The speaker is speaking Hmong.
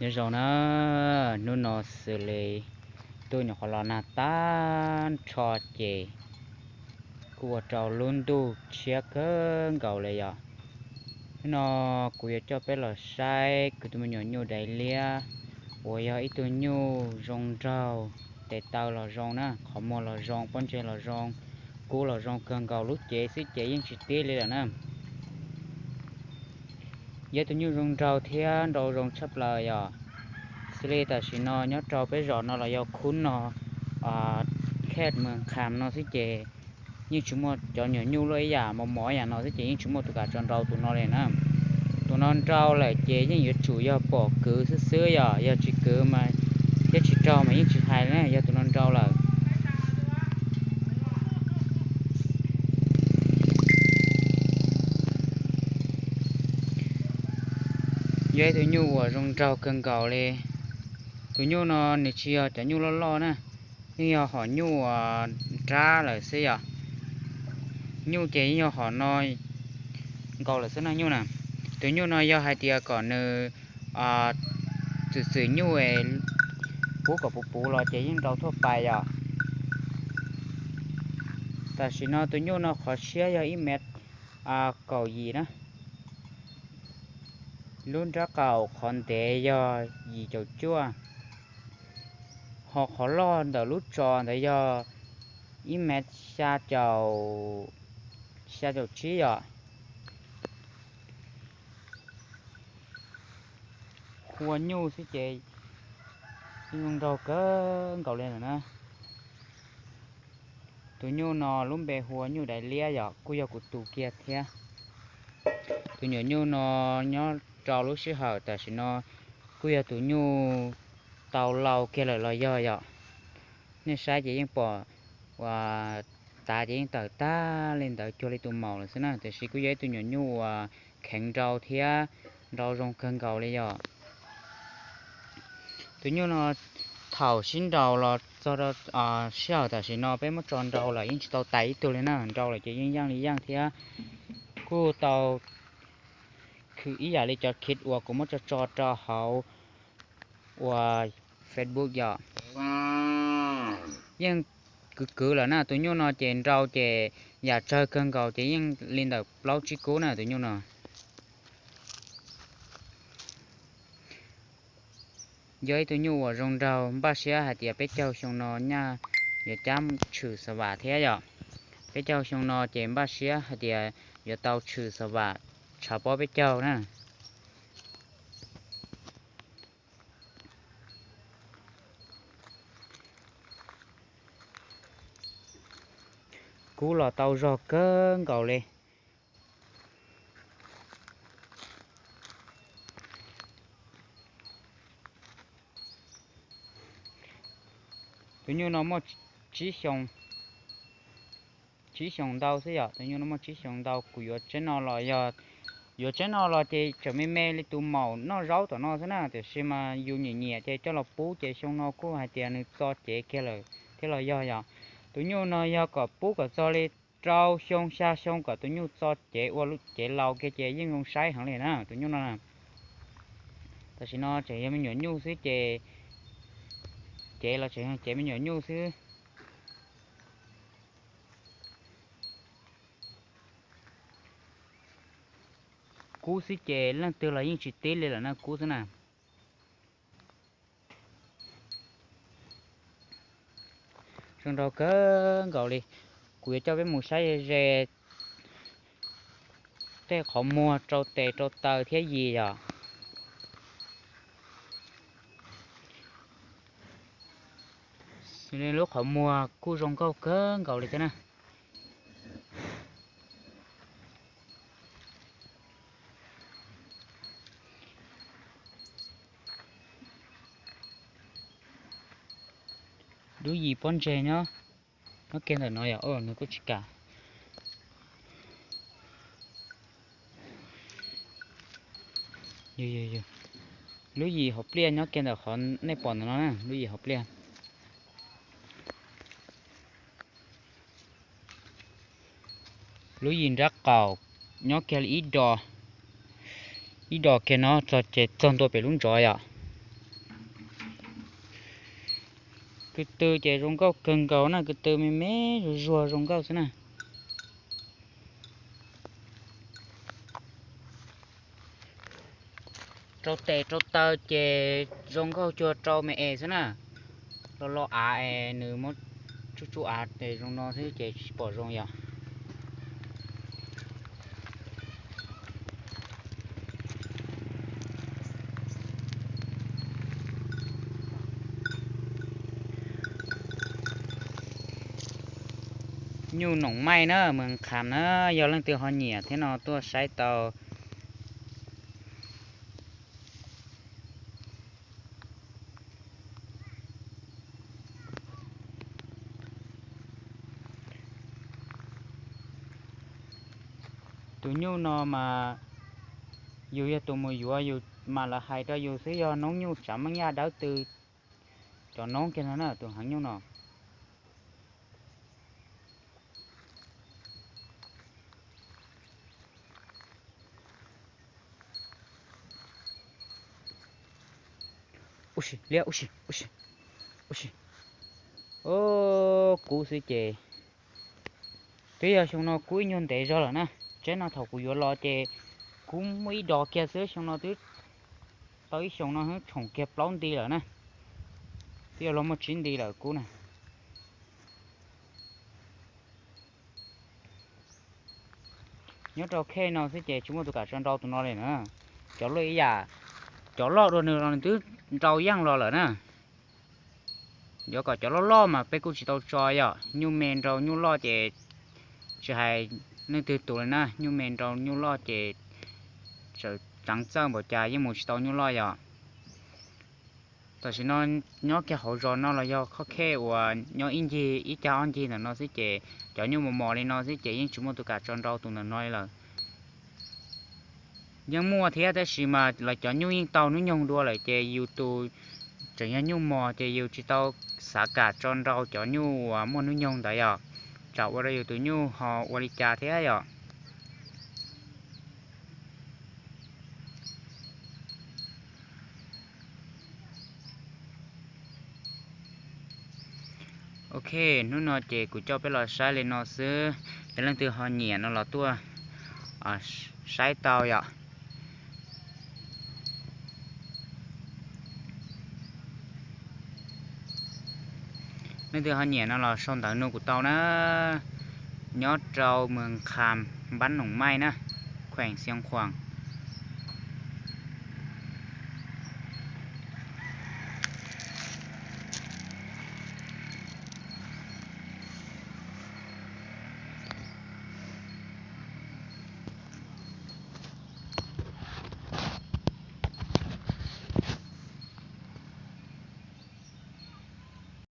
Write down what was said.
Nyob zoo na, hnub no xws li ntuj nyuam qhuav los nag tag nrho ces kuj ua rau lub ntuj tshiab kawg nkaus li yom. Hnub no kuv yuav coj peb los saib kuv tus me nyuam nyuj dais liab uas yog ib tug nyuj zoo nraug, tes taw los zoo na, qhov muag los zoo, pob ntseg los zoo, kub los zoo kawg nkaus, lub cev xwb ces yeej tsis tib li lawm na. Yog tus nyuj zoo nraug thiab nrau zoo tshaj plaws yom. Xws li tam sim no nyob rau peb zos no los yog khub no, Khet Mws Kham no xwb ces yeej tsis muaj cov nyuam nyuj luaj ib yam mos mos ib yam no xwb ces yeej tsis muaj tus kam tso nrau tus no li na. Tus no nrau lawm ces yeej yuav tsum yog pom kwv xwb xwb yom, yog tsis kwv mas thiab tsis raug mas yeej tsis hais na, yog tus no nrau lawm. Yog ib tug nyuj uas zoo nraug kawg nkaus li. Tus nyuj no nws tsis yog cov nyuj loj loj na, yeej yog hom nyuj uas nrab lawm xwb yom. Nyuj ces yeej yog hom no nkaus lawm xwb no nyuj na. Tus nyuj no yog hais tias kom nws txwm txwm nyuj es pub kom puv puv los ces yeej nrau thuaj pais yom. Tam sim no tus nyuj no qhov siab yog ib mev kaum yim na. Lub nrab qaum qhov ntev yog yim caum cuaj, ho qhov loj ntawm lub tso ntawd yog ib mev xya caum, xya caum tsib yom. Hua nyuj xwb ces zoo nraug kawg nkaus li lawm na. Tus nyuj no lub npe hu ua nyuj dais liab yom, kuj yog kuv tus kiag thiab. Tus nyuam nyuj no nyob rau lub sij hawm tam sim no kuj yog tus nyuj tau laus kiag lawm los yog yom. Nej saib ces yeej pom uas tav ces yeej tawm tag li ntawd cuag li tus maum lawm xwb na, tiam sis kuj yog ib tug nyuam nyuj uas kheev nrau thiab nrau zoo kawg nkaus li yom. Tus nyuj no thaum sib nraus los txog rau sij hawm tam sim no peb muab tso nrau lawm yeej tsis tau tais ib tug li na, nrau lawm ces yeej yaj li yaj thiab. Kuj tau khwv ib yam li cov khij uas kuv muab tso tso rau hauv uas Facebook yom. Yeej kwv kwv lawm na, tus nyuj no ces nrau ces yam tsawg kawg nkaus ces yeej li ntawm plaub tsib kub na tus nyuj no. Yog ib tug nyuj uas zoo nraug, npaj siab hais tias peb caug xyoo no nyaj yuav cab tshwm xa vam thiab yom. Peb caug xyoo no ces npaj siab hais tias yuav tau tshwm xa vam tshav pob peb caug na. Kub los tau zog kawg nkaus li. Tus nyuj no muaj tsib xyoo, tsib xyoos ntau xwb yom. Tus nyuj no muaj tsib xyoos ntau, kuv yuav tseeb no los yog, yuav tseeb no los ces tseem me me li tus maum noj zaub tom no xwb na, tiam sis mas yus nyiam nyiam ces coj los pub ces xyoo no kuj hais tias nws txo cev kiag lawm thiab los yog yom. Tus nyuj no yog kom pub kom txog li rau xyoo xya xyoo kom tus nyuj txo cev ua lub cev laus kiag ces yeej zoo saib heev li na tus nyuj no. Tam sim no tseem yog me nyuam nyuj xwb ces, cev los tseem yog cev me nyuam nyuj xwb. Kub xwb ces leej twg los yeej tsis tib li lawm na, kub xwb na. Zoo nraug kawg nkaus li. Kuv yuav coj peb mus saib ze ze tej qhov muag rau tes rau taw thiab yis yom. Lub qhov muag kuj zoo nkauj kawg nkaus li thiab na. Lub yim pob ntseg nyob, nyob kiag ntawm no yom, nws kuj tsis kam. Lub yim hauv pliaj nyob kiag ntawm qhov nej pom ntawm no na, lub yim hauv pliaj. Lub yim nrab qaum nyob kiag li ib do, ib do kiag no txog ces txog ntua pem lub ntsov yom. Ko tw ces zoo nkauj kawg nkaus na, ko tw me me zuag zuag zoo nkauj xwb na. Rau tes rau taw ces zoo nkauj cuag rau me es xwb na. Los los av es nws muab tsuj tsuj av es zoo no xwb ces tsis pom zoo yom. Nyuj Noom Maij na, Moos Kham na, yog leej twg ho nyiam thiab no tuaj saib tau. Tus nyuj no mas yus yog tus mus yuav, yus mas lawv hais rau yus xwb, yog noob nyuj tsav meej yaj dawb tw, cov noob kiag no na, tus heev nyuj no. Ua si liab, ua si, ua si, ua si. O, kub xwb ces, twb yog xyoo no kub ib nyuag ntev zog lawm na. Tseeb no thaum kuv yuav los ces kub muaj ib dos kiag xwb, xyoo no twb tau ib xyoos no tshoom kiag plaub nti lawm na. Twb yog los muaj tsib nti lawm kub na. Nyob rau khej no xwb ces tsis muaj tus kam tso nrau tus no li na. Cov loj ib yam, cov loj dua nws los nws twb nrau yeej los lawm na. Yuav kom cov loj loj mas peb kuj tsis tau tso yom, nyuj me nrau nyuj loj ces tsis hais leej twg tus li na, nyuj me nrau nyuj loj ces tseem txawj npaum cas yeej mus tsis tau nyuj loj yom. Tam sim no nyob kiag hauv zos no los yog qhov khej uas nyob ib ncig ib cag ob ncig ntawm no xwb ces cov nyuj mos mos li no xwb ces yeej tsis muaj tus kam tso nrau tus ntawm no li lawm. Yeej muaj thiab tab sis mas los cov nyuj yeej tau hnub nyoog dua lawm ces yus tus tseem yog nyuj mos ces yus tsis tau xav kam tso nrau cov nyuj uas muaj hnub nyoog ntawd yom, tsam ua rau yus tus nyuj ho ua li cas thiab yom. Ok, hnub no ces kuv coj peb los saib li no xwb, yog leej twg ho nyiam no los tuaj saib tau yom. Leej twg ho nyiam no los sau ntawv nug kuv tau na. Nyob rau Moos Kham, npab Noom Maij na, khueem Xiav Khuam.